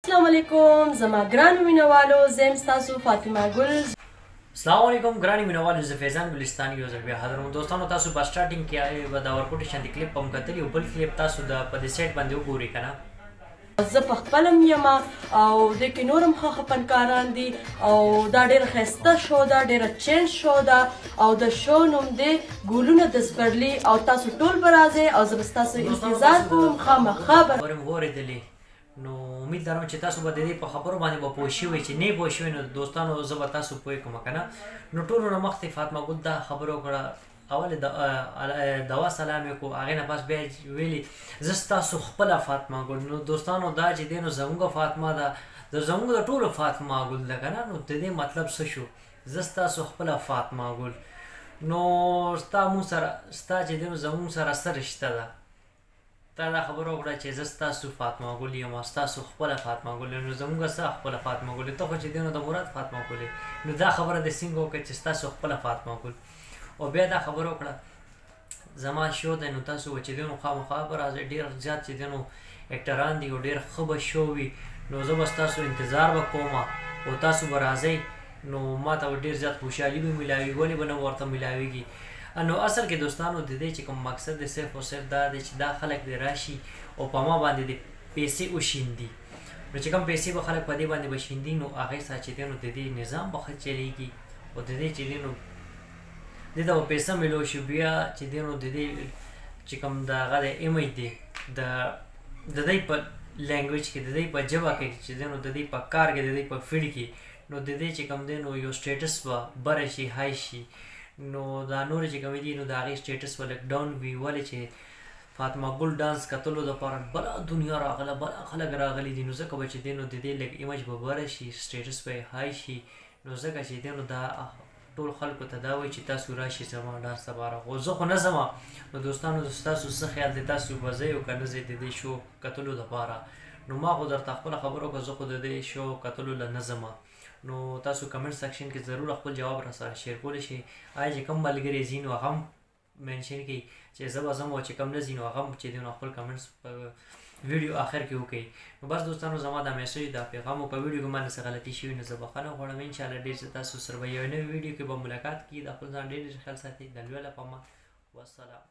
السلام علیکم زما ګرانو مینوالو، زه یم ستاسو فاطمه ګل. السلام علیکم ګرانی مینوالو، زه فیضان ګلستان یو ځل بیا حاضر یم. دوستانو، تاسو په سټارټینګ کې به دا ورکوټي شان کلیپ هم کتلی او بل کلیپ تاسو د په دې سیټ باندې وګورئ کنه. زه په خپله هم یم او دې کې نور هم ښه ښه فنکاران دي او دا ډېره ښایسته شو ده، ډېره چینج شو ده او د شو نوم دی ګلونه د سپرلي او تاسو ټول به راځئ او زه به ستاسو انتظار کوم، خامخا به. خبرې مو واورېدلې، نو امید لرم چې تاسو به د دې په خبرو باندې به پوه شوي. چې نه پوه شوي نو دوستانو، زه به تاسو پوه کوم که نه. نو ټولو نه مخکې فاطمه ګل دا خبره وکړه، اول د دوا سلام یې کو، هغې نه پس بیا ویلي زه ستاسو خپله فاطمه ګل. نو دوستانو، دا چې دی نو زموږ فاطمه ده، د زموږ د ټولو فاطمه ګل ده که نه. نو د دې مطلب څه شو؟ زه ستاسو خپله فاطمه ګل، نو ستا مونږ سره، ستا چې دی نو زموږ سره څه رشته ده؟ تا دا خبره وکړه چې زه ستاسو فاطمه ګل یم، ستاسو خپله فاطمه ګل یم، نو زموږ څه خپله فاطمه ګل؟ ته خو چې دی نو د مراد فاطمه ګل. نو دا خبره د څنګه وکړه چې ستاسو خپله فاطمه ګل؟ او بیا دا خبره وکړه زما شو دی، نو تاسو به چې دی نو خامخا به راځئ، ډېر زیات چې دی نو اکټران دي او ډېر ښه به شو وي، نو زه به ستاسو انتظار به کوم او تاسو به راځئ، نو ما ته به ډېر زیات خوشحالي به ملاوي. ولې به نه ورته ملاویږي؟ نو اصل کې دوستانو، د دې چې کوم مقصد دی، صرف او صرف دا دی چې دا خلک دې راشي او په ما باندې دې پیسې وشیندي. نو چې کوم پیسې به خلک په دې باندې به شیندي، نو هغې سره چې دی نو د دې نظام به ښه چلیږي او د دې چې دی نو دې ته به پیسې ملو شي. بیا چې دی نو د دې چې کوم د هغه د image دی، د دې په language کې، د دې په ژبه کې چې دی نو د دې په کار کې، د دې په field کې، نو د دې چې کوم دی نو یو status به بره شي، high شي. نو دا نور چې کوم دي نو د هغې status به لږ down وي. ولې چې فاطمه ګل dance کتلو دپاره بلا دنیا راغله، بلا خلک راغلي دي، نو ځکه به چې دی نو د دې لږ image به بره شي، status به یې high شي. نو ځکه چې دی نو دا ټول خلکو ته دا وایي چې تاسو راشي زما dance لپاره، خو زه خو نه ځم. نو دوستانو، ستاسو څه خیال دی؟ تاسو به ځئ او که نه ځئ د دې شو کتلو دپاره؟ نو ما خو درته خپله خبره وکړه، زه خو د دې شو کتلو له نه ځم. نو تاسو comment section کې ضرور خپل جواب را سره share کولی شئ. آیا چې کوم ملګری ځي نو هغه هم mention کړئ چې زه به ځم، او چې کوم نه ځي نو هغه هم چې دی نو خپل comments په ویډیو آخر کې وکړئ. نو بس دوستانو، زما دا message، دا پیغام او په ویډیو کې ما نه څه غلطي شوي نو زه بخښنه غواړم. انشاءالله ډېر زه تاسو سره به یو نوې ویډیو کې به ملاقات کړي. د خپل ځان ډېر ډېر خیال ساتئ. د لوی الله په امان، والسلام.